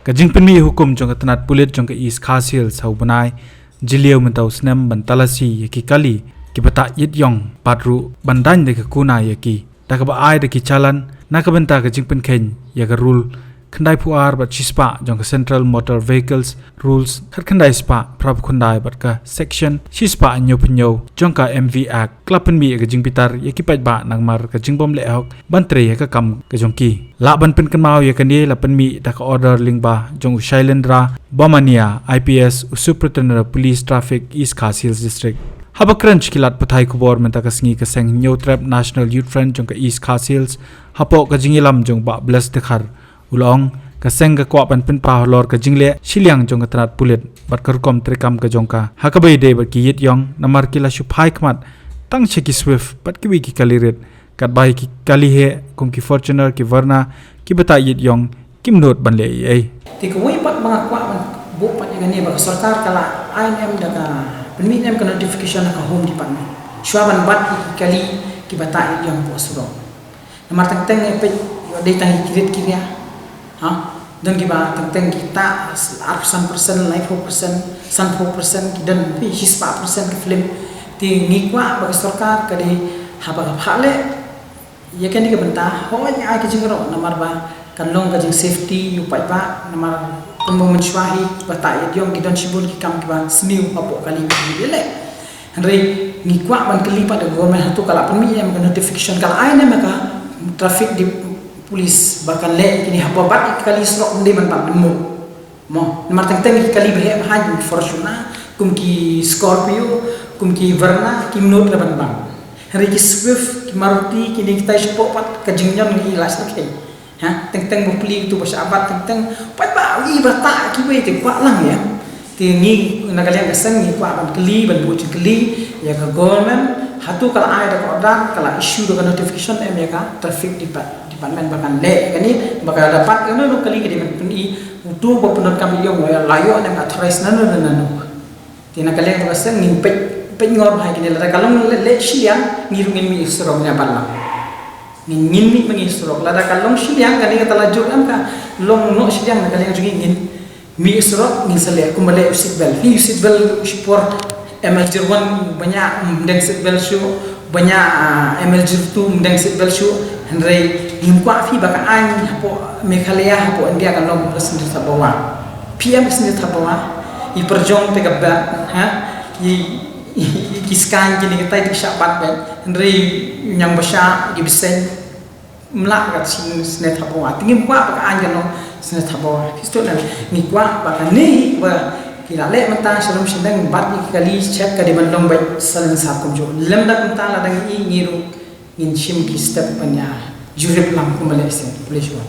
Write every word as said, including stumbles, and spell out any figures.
Ka jingpynmih hukum jong ka tnat pulit jong ka East Khasi Hills ha u bnai Jylliew mynta u snem ban talasi ïa ki kali kiba tah ïit ïong bad ruh ban daiñ da ka kuna ïa ki da kaba ai da ki challan na ka bynta ka jingpynkheiñ ïa ka rule khyndai phew ar bad shispah jong ka Central Motor Vehicles Rules khatkhyndai spah phra phew khyndai bad ka section shispah hynñiew phew hynñiew jong ka M V Act. Ka la pynmih ïa ka jingbitar ïa ki paidbah namar ka jingbym leh hok ban trei ïa ka kam ka jong ki. Lah ban pynkynmaw ïa kane la pynmih da ka order lyngba jong u Shailendra Bomania, I P S, u Superintendent of Police Traffic, East Khasi Hills District. Haba kren sha ki lad pathai khubor mynta ka sngi, ka seng Hynñiewtrep National Youth Front jong ka East Khasi Hills, hapoh ka jingïalam jong u Bah Bless Dkhar, u la ong ka seng ka kwah ban pynpaw halor ka jingleh shiliang jong ka tnat pulit bad ka rukom treikam ka jong ka ha kaba ïadei bad ki ïit ïong, namar ki la shu phai khmat tang sha ki Swift bad kiwei ki kali rit, katba ïa ki kali heh kum ki Fortuner, ki Verna kiba tah ïit ïong kim nud ban leh ei ei. Te kawei pat ba nga kwah ban buh pat ïa kane ba ka sorkar ka la ai ne em da ka pynmih ne em ka notification ha ka Home Department shuwa ban bat ïa ki kali kiba tah ïit ïong hapoh surok. Namar teng teng ïa peit ïa dei tang ïa ki rit ki ria. Ha? Don kiba teng teng ki tah ar phew san percent, laiphew percent, sanphew percent, ki don phi shispah percent ki film. Te ngi kwah ba ka sorkar ka dei haba ka phah leh ïa kane ka bynta, hooid ai ka jingrok namar ba kan long ka jing safety ïa u paidbah, namar kumba mynshuwa hi ba tah ïit ïong ki don shibun ki kam kiba sniew hapoh kali ba ki leh. Hynrei ngi kwah ban kylli pat da ka government, hato ka la pynmih ne em ka notification, ka la ai ne em ka traffic di police ba kan leh kine haba bat ïa ki kali surok, ym dei ban bat lynmut. Mo, namar teng teng ki kali ba heh ba haiñ kum ki Fortuner, kum ki Scorpio, kum ki Verna, kim nud re ban bang. Hynrei ki Swift, ki Maruti, kine kitai shapoh pat ka jingñion ngi la sngewkheiñ. Ha, teng teng ba plie uto ba shah bat teng teng, paidbah i ba tah kiwei te kwah lang ïa. Te ngi na ka liang ka seng ngi kwah ban kylli, ban buh jingkylli ïa ka government, hato ka la ai da ka order, ka la issue da ka notification em ïa ka traffic depart-, department ba kan leh kane, ba ka la bat kane, nongkylli ka dei ban pyni uto ba pyndonkam ïong, la ïoh ne em ka authorize nano nano. Te na ka liang ka seng ngin peit, peit ngor bha ïa kine, lada ka long leh, leh shiliang, ngi ruh ngin mih surok, ngin ïa bat lang. Ngin, ngin mih ma ngi surok, lada ka long shiliang, kane kata la juk em, ka long noh shiliang na ka liang jong ngi, ngin mih surok, ngin sa leh kumba leh u seat belt. Hi u seat belt u shipor M L zero one ba ñiah, ym deng seat belt shuh, ba ñiah, ah, M L zero two ym deng seat belt shuh. Hynrei ngim kwah phi ba ka aiñ hapoh Meghalaya, hapoh India kan long ka sendiri thabawa. Phi em ka sendiri thabawa, i pyrjong te ka belt, ha? I, i, i ki skaiñ kine kitai te ki shah bat beit. Hynrei ñiang ba shah, ki bseiñ, ym lah ka sendiri thabawa. Te ngim kwah ba ka aiñ kan long sendiri thabawa. Phi sngewthuh ne, ngi kwah ba kane hi ba ki la leh mynta sharum shaneng, bat ïa ki kali, check ka dei ban long beit salonsar kumjuh. Lymda kumta lada ngi i, ngi ruh ngin shim ki step ban ïa jurip lang kumba leh shisien, pule shuwa.